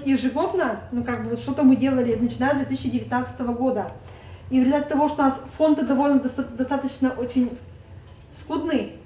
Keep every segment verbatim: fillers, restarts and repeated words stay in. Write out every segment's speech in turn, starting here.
Ежегодно, ну, как бы, вот что-то мы делали, начиная с две тысячи девятнадцатого года. И в результате того, что у нас фонд довольно доста-, достаточно очень скудный,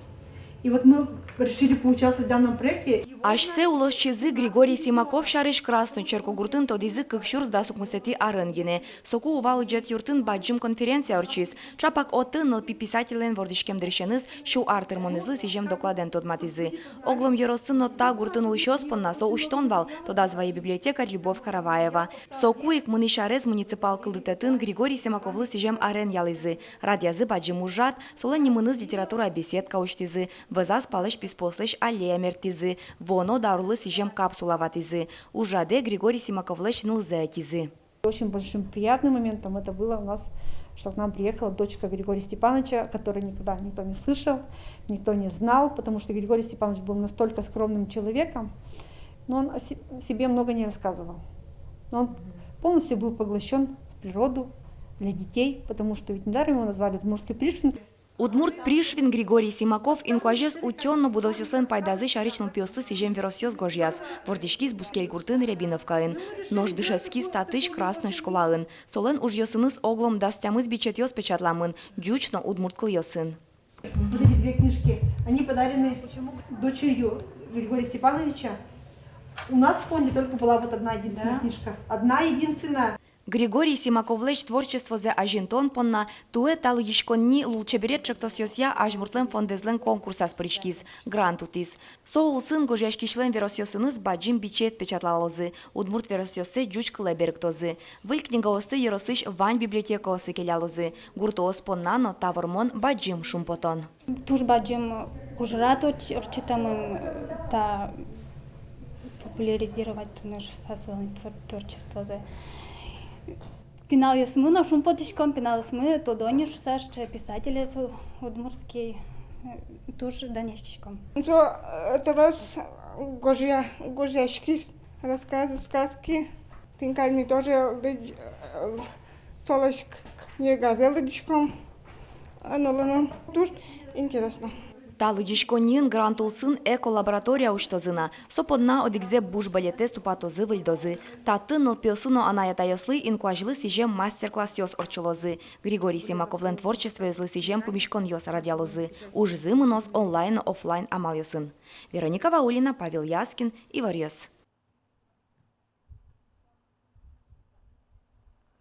и вот мы решили поучаствовать в данном проекте. Асьсэ улосчизы Григорий Симаков сярысь Красной Черкогуртын тодӥзы кык сюрс дас укмысэтӥ арын гинэ. Соку Ува лыдӟет юртын бадӟым конференция ортчиз. Чапак отын нылпи писательлэн вордӥськем дырысеныз сю ар тырмонэзлы сӥзем докладэн тодматӥзы. Оглом ёросын но та гуртын улӥсьёс понна со усьтон вал, тодаз вае библиотекарь Любовь Караваева. Соку ик мынӥсь арез муниципал кылдытэтын Григорий Симаковлы сӥзем арен ялӥзы. Радъязы бадӟым ужрад, солэн нимыныз литература беседка усьтӥзы, вӧзаз палэзь писпуослэсь аллея мерттӥзы, вуоно даурлы сӥзем капсула ватӥзы. Ужрадэ Григорий Симаковлэсь нылзэ ӧтизы. Очень большим приятным моментом это было у нас, что к нам приехала дочка Григория Степановича, которую никогда никто не слышал, никто не знал, потому что Григорий Степанович был настолько скромным человеком, но он о се-, себе много не рассказывал. Но он полностью был поглощен в природу, для детей, потому что ведь недаром его назвали удмуртский Пришвин. Удмурт Пришвин Григорий Симаков инкуазез утён но будосъёслэн пайдазы сярысь нылпиослы сӥзем веросъёс гожъяз. Вордӥськиз бускель гуртын, Рябиновкаын. Нош дышетскиз татысь Красной школаын. Солэн ужъёсыныз оглом дас тямыс бичетъёс печатламын ӟуч но удмурт кылъёсын. Вот эти две книжки, они подарены дочерью Григория Степановича. У нас в фонде только была вот одна единственная книжка. Одна единственная. Григорий Симаковлэсь творчествозэ азинтон понна туэ та лыдӟиськонни лулчеберет ӵектосъёсъя азьмуртлэн фондэзлэн конкурсаз пыриськиз, грант утӥз. Со улсын гожъяськисьлэн веросъёсыныз бадӟым бичет печатлалозы, удмурт веросъёссэ ӟуч кылэ берыктозы. Выль книгаосты ёросысь вань библиотекаосы келялозы. Гуртоос понна но та вормон бадӟым шумпотон. Туж бадӟым ужрад ортч-, ортчытэмын, э, та популяризировать карыны шуыса солэн твор-, творчествозэ. Пиналъёсмы но шумпотӥськом, пиналъёсмы тодо ни шуыса, что писателез у-, удмуртский, э, туж данъяськиськом. Со, э, трос гожъя-, гожъяськиз рассказы, сказки. Тӥни кадь ми тоже лыдӟ-, э, солэсь к-, книгазэ лыдӟиськом. Э, нылыным туж интересно. Та лыдӟиськонниын грант улсын эколаборатория усьтозы на. Со понна одӥгзэ буш бӧлетэз тупатозы, выльдозы. Татын нылпиослы но анай-атайёслы инкуазьлы сӥзем мастер-классъёс ортчылозы. Григорий Симаковлэн творчествоезлы сӥзем пумиськонъёс радъялозы. Ужзы мыноз онлайн но офлайн амалъёсын. Вероника Ваулина, Павел Яскин, «Иворъёс».